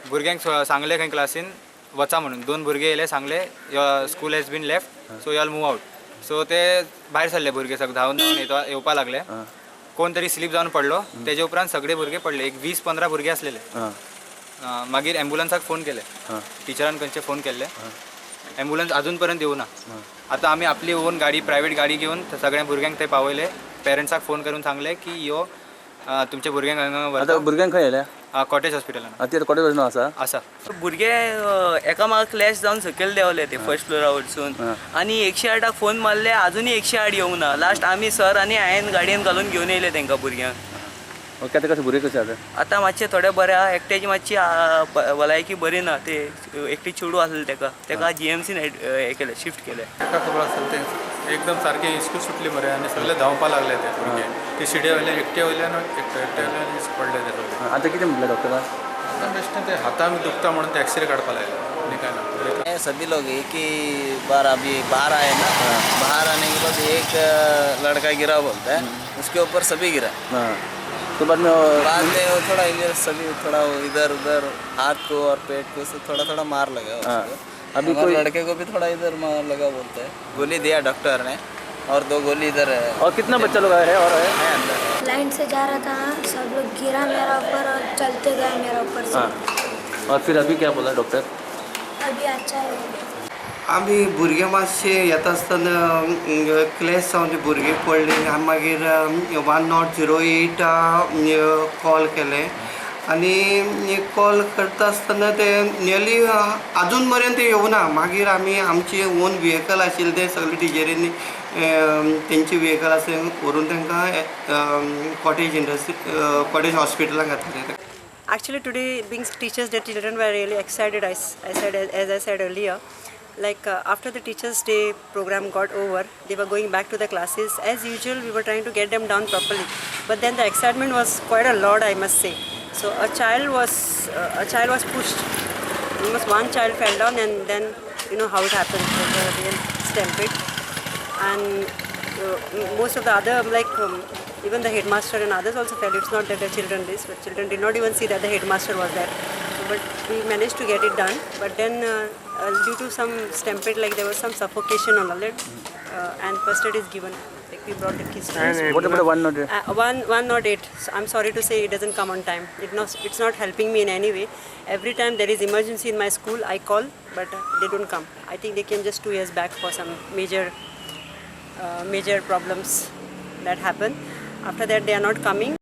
भुरग्यांक सांगलें खंय क्लासीन वचा म्हणून. दोन भुरगे येयले, सांगले, "School has been left, so you all move out." So ते भायर सरले. भुरगे सगळे धांवन धांवन येवपा लागले. कोण तरी स्लीप जावन पडलो. तेजे उपरांत सगळे भुरगे पडले. एक 20-15 भुरगे आसलेले. मागीर एम्बुलन्साक फोन केले. टिचरान खंयचे फोन केल्ले. एम्बुलन्स अजून पर्यंत येवना. आता आमी आपली ओन गाडी, प्रायवेट गाडी घेवन सगळ्या भुरग्यांक ते पावयले. पेरंट्साक फोन करून सांगले की यो, तुमच्या भुरग्यांक हांगा आतां व्हरता. भुरग्यांक खंय येयल्या? कॉटेज हॉस्पिटलान. आतां ते कॉटेज आसा? आसा. भुरगे एकामेका क्लॅश जावन सकयल देंवले ते फर्स्ट फ्लोरा वरसून. आनी 108 फोन मारले, अजुनूय 108 येवंक ना. लास्ट आमी सर आनी हांवें गाडयेन घालून घेवन येयले तांकां भुरग्यांक. ओके, आतां कशें भुरगे, कशें आतां? आतां मातशे थोडे बरे आहा. एकट्याची मातशी भलायकी बरी ना. ते एकटी चेडूं आसलें, ताका जीएमसीन हें केलें, शिफ्ट केलें. ताका खबर आसता ते एकदम सारके इस्कूल सुटली मरे आनी सगळे धांवपा लागले ते भुरगे. ते शिड्या वयल्यान, एकट्या वयल्यान, एकट्या एकट्या वयल्यान पडले ते सगळे. आतां कितें म्हटलें डॉक्टरान? आतां बेश्टें ते हातान दुखता म्हणून ते एक्सरे काडपा लायले, आनी काय ना. है, सभी लोग एक ही बार अभी बाहर आए ना, बाहर आने के बाद एक लड़का गिरा बोलता है, उसके ऊपर सभी गिरा। हाँ, तो बाद में बाद में वो थोड़ा इंजर, सभी थोड़ा वो इधर उधर हाथ को और पेट को सब थोड़ा थोड़ा मार लगा उसको। अभी हमारे कोई लड़के को भी थोड़ा इधर मार लगा बोलते हैं। गोली दिया डॉक्टर ने और दो गोली इधर है। और कितना बच्चा लोग आए हैं और है? है अंदर। लाइन से जा रहा था, सब लोग गिरा मेरा ऊपर और चलते गए मेरा ऊपर से। हाँ, और फिर अभी क्या बोला डॉक्टर? अभी अच्छा है। आमी भुरगे मातशे येता आसतना क्लॅश जावन ते भुरगे पडले. आमी मागीर 1008 कॉल केलें आनी कॉल करता आसतना ते नियरली आजून मेरेन ते येवना. मागीर आमी आमचे ओन व्हेकल आशिल्लें, तें सगळे टिचरींनी तेंचे व्हेकल आसा व्हरून तांकां कॉटेज इंडस्ट्री, कॉटेज हॉस्पिटलान घातलें. Actually, today being Teachers' Day, children were really excited. I said, as I said earlier, like after the Teachers' Day program got over, they were going back to the classes. As usual, we were trying to get them down properly, but then the excitement was quite a lot, I must say. So a child was pushed. Almost one child fell down, and then you know how it happened. There was a real stampede, and most of the other, like even the headmaster and others also fell. It's not that the children this, but children did not even see that the headmaster was there. So, but we managed to get it done. But then due to some stampede, like there was some suffocation and all that, and first aid is given. Like we brought the kids to the school. What about 108? 108. So I'm sorry to say it doesn't come on time. It's not helping me in any way. Every time there is emergency in my school, I call, but they don't come. I think they came just 2 years back for some major problems that happen. After that, they are not coming.